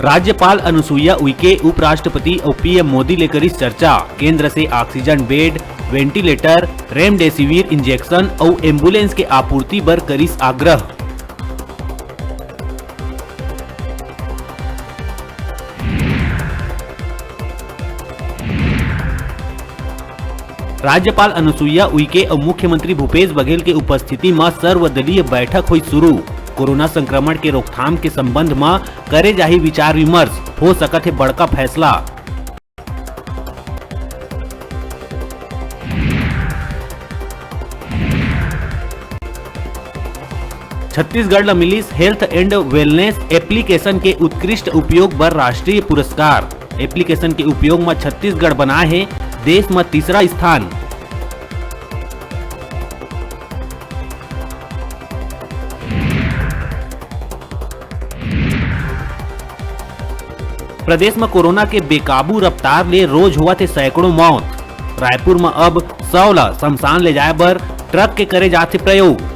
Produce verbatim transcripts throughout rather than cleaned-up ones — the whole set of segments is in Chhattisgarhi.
राज्यपाल अनुसुईया उइके उपराष्ट्रपति अउ पीएम मोदी ले करिस चर्चा। केंद्र से oxygen bed, ventilator, remdesivir injection अउ एम्बुलेंस के आपूर्ति बर करिस आग्रह। राज्यपाल अनुसुईया उइके अउ मुख्यमंत्री भूपेश बघेल के उपस्थिति म सर्वदलीय बैठक होई शुरू। कोरोना संक्रमण के रोकथाम के संबंध म करे जाही विचार विमर्श, हो सकत हे बड़का फैसला। छत्तीसगढ़ ल मिलिस हेल्थ एंड वेलनेस एप्लीकेशन के उत्कृष्ट उपयोग बर राष्ट्रीय पुरस्कार। एप्लीकेशन के उपयोग म छत्तीसगढ़ बनाए हे देश म तीसरा स्थान। प्रदेश म कोरोना के बेकाबू रफ्तार ले रोज होवत हे सैकड़ों मौत। रायपुर म अब शव ल शमशान ले जाए बर ट्रक के करे जाथे प्रयोग।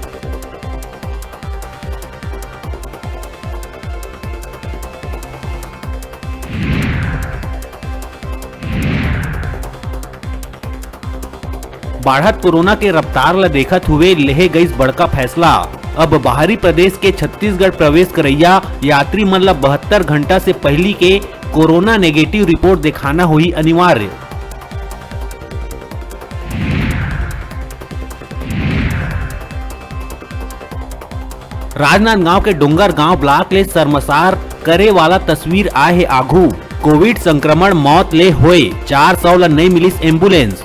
बाढ़त कोरोना के रफ्तार ल देखत हुए लेहे गइस बड़का फैसला। अब बाहरी प्रदेश के छत्तीसगढ़ प्रवेश करइया यात्री मन ल बहत्तर घंटा से पहिली के कोरोना नेगेटिव रिपोर्ट दिखाना होही अनिवार्य। राजनांदगांव के डोंगरगांव ब्लॉक ले सरमसार करे वाला तस्वीर आए हे आघू। कोविड संक्रमण मौत ले होए चार सौ ल नइ मिलिस एम्बुलेंस,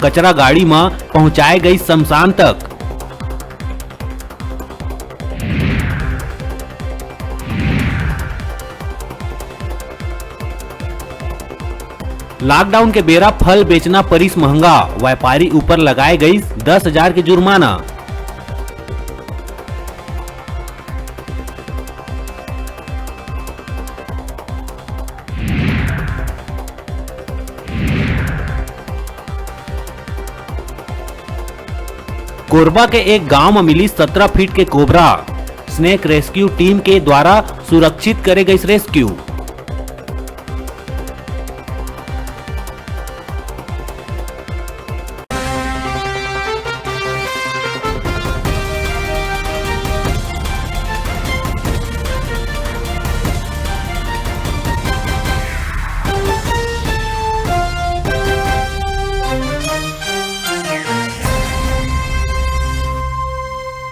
कचरा गाड़ी म पहुंचाए गई शमशान तक। लॉकडाउन के बेरा फल बेचना परिस महंगा, व्यापारी ऊपर लगाए गई दस हजार के जुर्माना। कोरबा के एक गांव म मिली सत्रह फीट के कोबरा। स्नेक रेस्क्यू टीम के द्वारा सुरक्षित करे गइस रेस्क्यू।